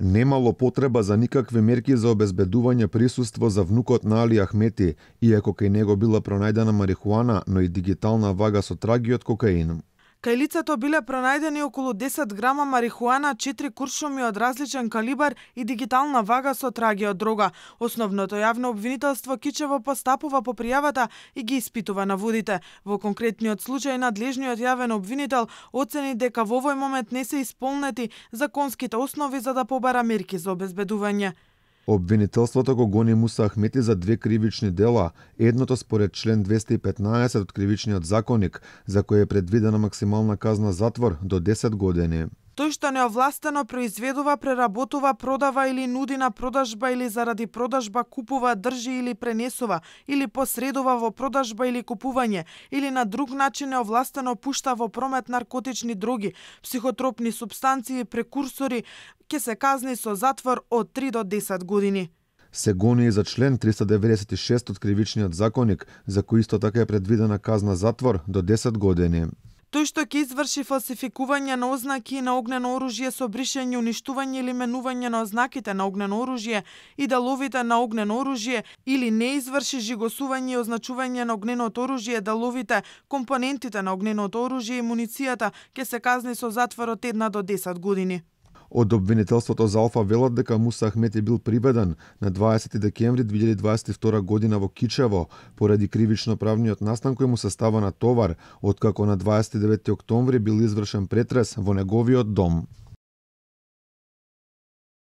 Немало потреба за никакви мерки за обезбедување присуство за внукот на Али Ахмети, иако кај него била пронајдена марихуана, но и дигитална вага со траги од кокаин. Кај лицето биле пронајдени околу 10 грама марихуана, 4 куршуми од различен калибар и дигитална вага со траги од дрога. Основното јавно обвинителство кичево постапува по пријавата и ги испитува наводите. Во конкретниот случај надлежниот јавен обвинител оцени дека во овој момент не се исполнети законските основи за да побара мерки за обезбедување. Обвинителството го гони Муса Ахмети за две кривични дела, едното според член 215 од Кривичниот законник, за кој е предвидена максимална казна затвор до 10 години. Тој што неовластено произведува, преработува, продава или нуди на продажба или заради продажба купува, држи или пренесува, или посредува во продажба или купување, или на друг начин неовластено пушта во промет наркотични дроги, психотропни супстанции, прекурсори, ќе се казни со затвор од 3 до 10 години. Се гони и за член 396 од Кривичниот законник, за кој исто така е предвидена казна затвор до 10 години. Тој што ќе изврши фалсификување на ознаки на огнено оружје со бришење, уништување или менување на ознаките на огнено оружје и деловите на огнено оружје или не изврши жигосување и означување на огненото оружје, деловите, компонентите на огненото оружје и муницијата, ќе се казни со затвор од 1 до 10 години. Од обвинителството за Алфа велат дека Муса Ахмети бил приведен на 20 декември 2022 година во Кичево поради кривично правниот настан кој му се става на товар, откако на 29 октомври бил извршен претрес во неговиот дом.